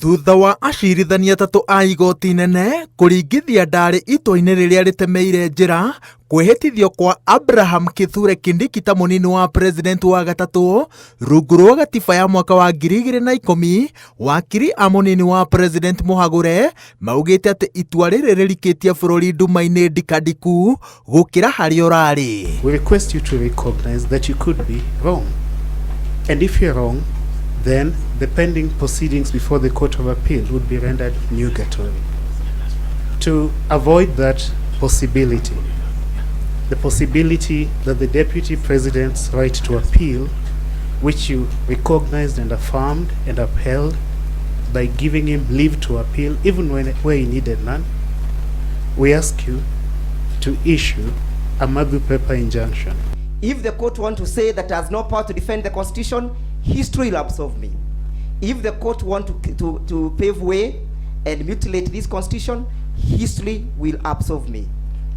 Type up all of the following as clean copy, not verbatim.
Thutha wa acirithania atatũ a igoti inene kũringithia ndarĩ itua-inĩ rĩrĩa rĩtemeire njĩra kwĩhĩtithio kwa Abraham Kithure Kindiki ta mũnini wa president wa gatatũ rungu rwa gatiba ya mwaka wa 2010, wakiri a mũnini wa president Mũhagũre maugĩte atĩ itua rĩrĩ rĩrikĩtie bũrũri nduma-inĩ ndikadiku gũkĩra harĩa ũrarĩ. We request you to recognize that you could be wrong. And if you're wrong, then the pending proceedings before the Court of Appeal would be rendered nugatory. To avoid that possibility, the possibility that the Deputy President's right to appeal, which you recognized and affirmed and upheld by giving him leave to appeal even where he needed none, we ask you to issue a Madhu paper injunction. If the court want to say that has no power to defend the constitution, history will absolve me. If the court want to pave way and mutilate this constitution, history will absolve me.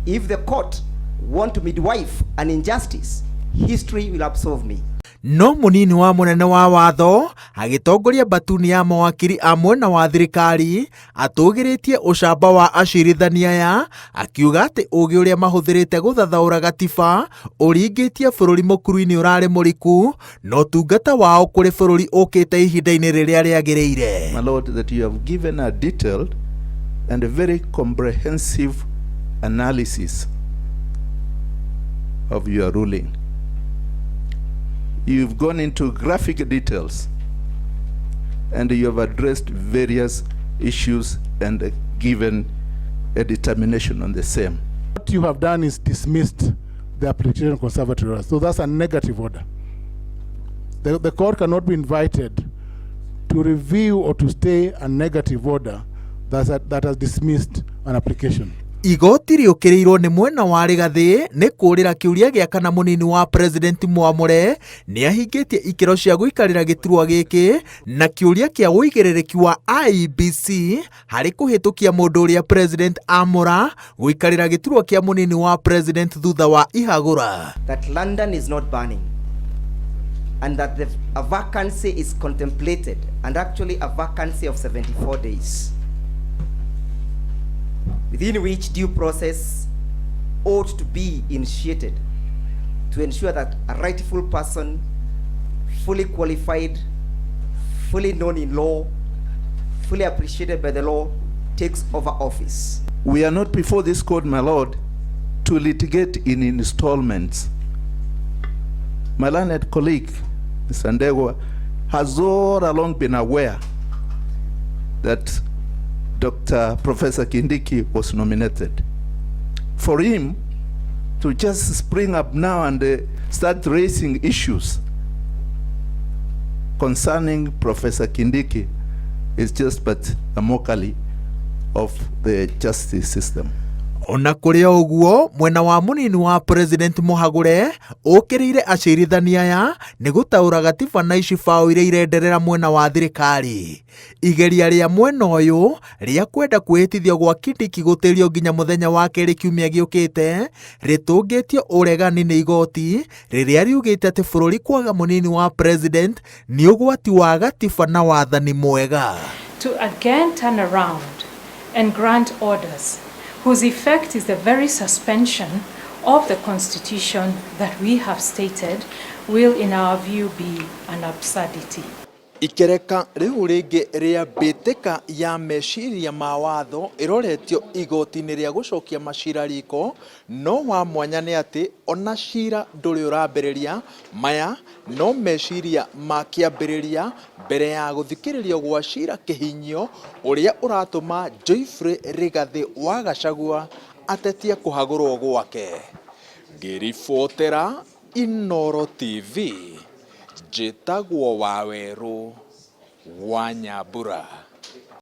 If the court want to midwife an injustice, history will absolve me. No mũnini wa mũnene wa watho agĩtongoria mbatuni ya mawakiri a mwena wa thirikari atũgĩrĩtie ũcamba wa acirithania aya, akiuga atĩ ũgĩ ũrĩa mahũthĩrĩte gũthathaũra gatiba ũringĩtie bũrũri mũkuru-inĩ ũrarĩ mũriku na ũtungata wao kũrĩ bũrũri ũkĩte ihinda-inĩ rĩrĩa rĩagĩrĩire. My Lord, that you have given a detailed and a very comprehensive analysis of your ruling. You've gone into graphic details and you have addressed various issues and given a determination on the same. What you have done is dismissed the application of conservatory order. So that's a negative order. The court cannot be invited to review or to stay a negative order that has dismissed an application. Igoti rĩũkĩrĩirwo nĩ mwena wa Rigathĩ nĩ kũũrĩra kĩũria gĩa kana mũnini wa president Mwamũre nĩ ahingĩtie ikĩro cia gũikarĩra gĩturwa gĩkĩ na kĩũria kĩa ũigĩrĩrĩki wa IEBC harĩ kũhĩtũkia mũndũ ũrĩa president amũra gũikarĩra gĩturwa kĩa mũnini wa president thutha wa ihagũra. That London is not burning and that a vacancy is contemplated, and actually a vacancy of 74 days within which due process ought to be initiated to ensure that a rightful person, fully qualified, fully known in law, fully appreciated by the law, takes over office. We are not before this court, my Lord, to litigate in installments. My learned colleague, Mr. Ndegwa, has all along been aware that Dr. Professor Kindiki was nominated. For him to just spring up now and start raising issues concerning Professor Kindiki is just but a mockery of the justice system. Ona kũrĩ o ũguo, mwena wa mũnini wa president Mũhagũre ũkĩrĩire acirithania aya nĩ gũtaũra gatiba na icibao iria irenderera mwena wa thirikari. Igeria rĩa mwena ũyũ rĩa kwenda kwĩhĩtithio gwa Kindiki gũtĩrio nginya mũthenya wa kerĩ kiumia gĩũkĩte rĩtũngĩtio ũregani nĩ igoti rĩrĩa riugĩte atĩ bũrũri kwaga mũnini wa president nĩ ũgwati wa gatiba na wathani mwega. To again turn around and grant orders whose effect is the very suspension of the constitution that we have stated will, in our view, be an absurdity. Ikereka rĩu rĩngĩ rĩa mbĩtĩka ya meciria ma watho ĩroretio igoti-inĩ rĩa gũcokia macira riko, no wa mwanya nĩ atĩ ona cira ndũrĩ ũrambĩrĩria, maya no meciria ma kĩambĩrĩria mbere ya gũthikĩrĩrio gwa cira kĩhinyio ũrĩa ũratũma Geoffrey Rigathĩ wa Gachagua atetie kũhagũrwo gwake. Ngĩribotera Inooro TV, njĩtagwo Wawerũ wa Nyambura.